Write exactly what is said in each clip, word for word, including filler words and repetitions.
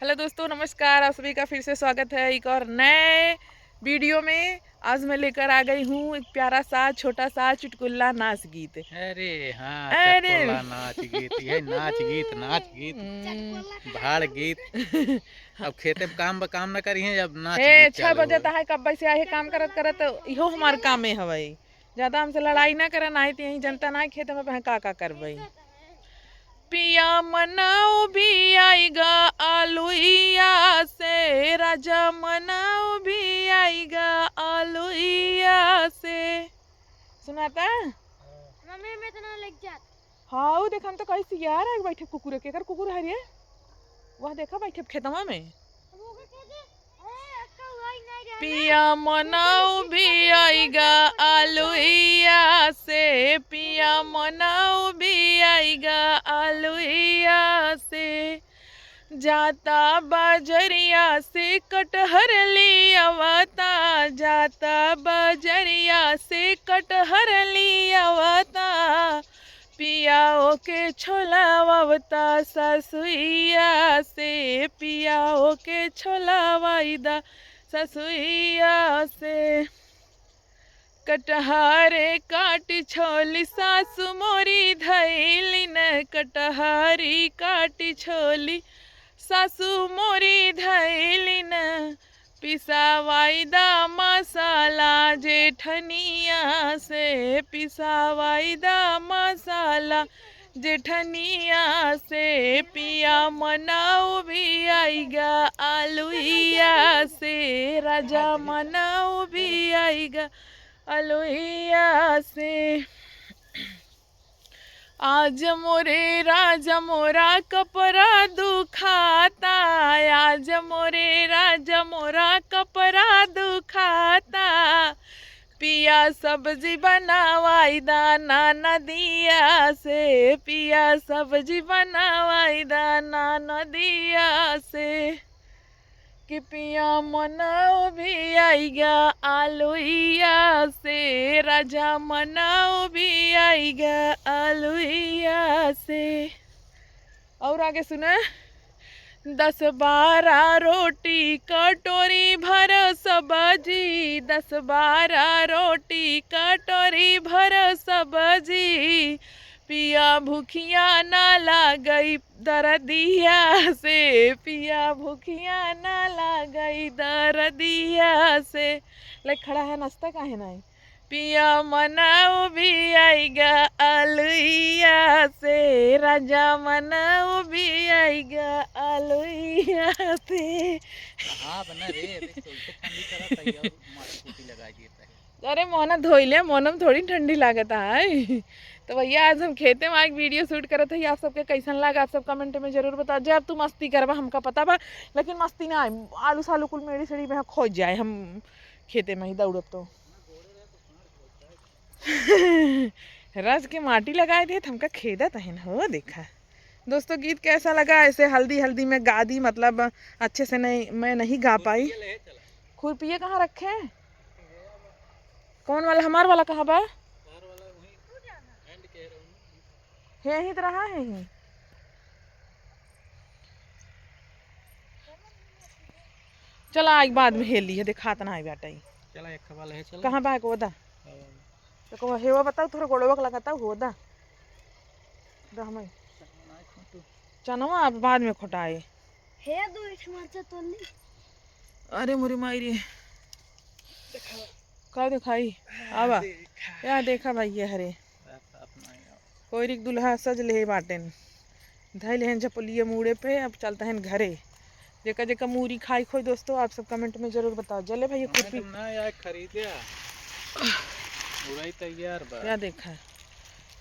हेलो दोस्तों, नमस्कार। आप सभी का फिर से स्वागत है एक और नए वीडियो में। आज मैं लेकर आ गई हूँ एक प्यारा सा, छोटा सा चुटकुला नाच गीत। अरे हाँ, अरे। चटकुला नाच गीत, यही नाच गीत, नाच गीत, हम्म। भाड़ गीत। अब खेते में काम ब-, काम न करिहें, अब नाच हे, गीत छह चालू बजे होई। तक है, कब से आहे काम करत करत, इहो हमार कामे हवई। ज्यादा हमसे लड़ाई ना करे, नाही त यही जनता नाही खेते में का का करबई। पिया मनऊ भी आइगा आलुइया से, राजा मनऊ भी आइगा आलुइया से। सुनाता? मम्मी, मैं इतना लेके जात। हाँ, वो देख, हम तो कहीं सियार है बैठे कुकुर के। एकर कुकुर है रे? वह देखा बैठे खेतवा में। पिया मनऊ भी आइगा आलुइया से, पिया मनऊ भी आइगा आलुइया से। जाता बजरिया से कटहर लियावता, जाता बजरिया से कटहर लियावता। पिया ओके छोलावता ससुइया से, पिया ओके छोलावाइदा ससुइया से। कटहरे काटी छोली सासु मोरी धइलिन, कटहरी काटी छोली सासु मोरी धइलिन। पिसावाइदा मसाला जेठनिया से, पिसावाइदा मसाला जेठनिया से। पिया मनऊ भी आइगा आलुइया से, राजा मनऊ भी आइगा आलुइया से। आज मोरे राजा मोरा कपड़ा दुखाता, आज मोरे राजा मोरा कपड़ा दुखाता। पिया सब्जी बनावाइदा ननदिया से, पिया सब्जी बनावाइदा ननदिया से। कि पिया मनऊ भी आइगा आलुइया से, राजा मनऊ भी आइगा आलुइया से। और आगे सुना। दस बारह रोटी कटोरी भर सब्जी, दस बारह रोटी कटोरी भर सब्जी। पिया भूखिया ना लागई दरदिया से, पिया भूखिया ना लागई दरदिया से। ले खड़ा है, नाचता काहे नाही? पिया मनऊ भी आइगा आलुइया से, राजा मनऊ भी आइगा आलुइया से। हाँ, बना रे, देख तो इसे ठंडी करत है और मार स्कूटी लगा दिए। अरे मोहना धोइले, मोहना में थोड़ी ठंडी लागत है। तो भैया, आज हम खेते में आके वीडियो शूट करत हई। आप सबके कैसन लागा, आप सब कमेंट में जरूर बताओ। जब तू मस्ती करबा, हमका पता बा, लेकिन मस्ती ना आए, आलू सालू कुल मेड़ी सेड़ी में खोज जाए, हम खेते में ही दौड़ब तो। रज के माटी लगाए देत, हमका खेदत हन हो, देखा। दोस्तों, गीत कैसा लगा? ऐसे हल्दी हल्दी में गा दी, मतलब अच्छे से नहीं, मैं नहीं गा पाई। खुरपिया कहाँ रखे? कौन वाला? हमार वाला कहाँ बा? हे, यहीं तो रहा है ही। चला, एक बाद में हेल ली है, देखात ना है बाटे। चला, एक खवाल है, चला। कहाँ बा एक ओदा? हाँ। तो कहो, हेवा बताओ, थोड़ा गोड़वा के लगाता हो दा। दा हमें। चनवा अब बाद में खोटाए। हे दो ईट मरचा तोली। अरे मोरी माई रे। का देखाई? आवा। देखा। या देखा भाई, ये हरे। कोइरिक दुल्हा सज लेहे बाटेन, धइ लेहेन झपलिया मूड़े पे। अब चलत हन घरे। जेका जेका मूरी खाइक होई दोस्तों, आप सब कमेंट में जरूर बताओ। जले भैया हमें खुरपी। तो ना यार खरीदे आ। उड़ाई तैयार बा। या देखा,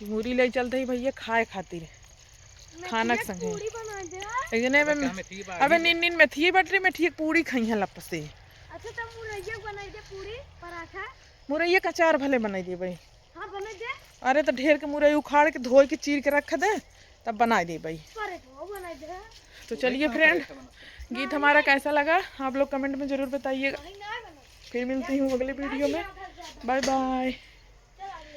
ई मूरी ले चलत ही भैया खाए खातिर, खाना के संगे। पूड़ी बना दे। एक जने अबे, का मेथी बा? अबे नीन नीन मेथी बटरी, मेथी एक पूड़ी खइहैं लप से। अच्छा, तब मुरैया बनाई दे, पूड़ी पराठा। मुरैया का अचार भले बनाई देबे। हाँ, बने दे। अरे, तो ढेर के मुरई उखाड़ के, धोई के, चीर के रख दे, तब बनाई देबे। अरे, तो वो बनाई दे। तो चलिए फ्रेंड, गीत हमारा कैसा लगा, आप लोग कमेंट में जरूर बताइएगा। नहीं, नहीं बना। फिर मिलती हूँ अगले वीडियो में। Bye bye.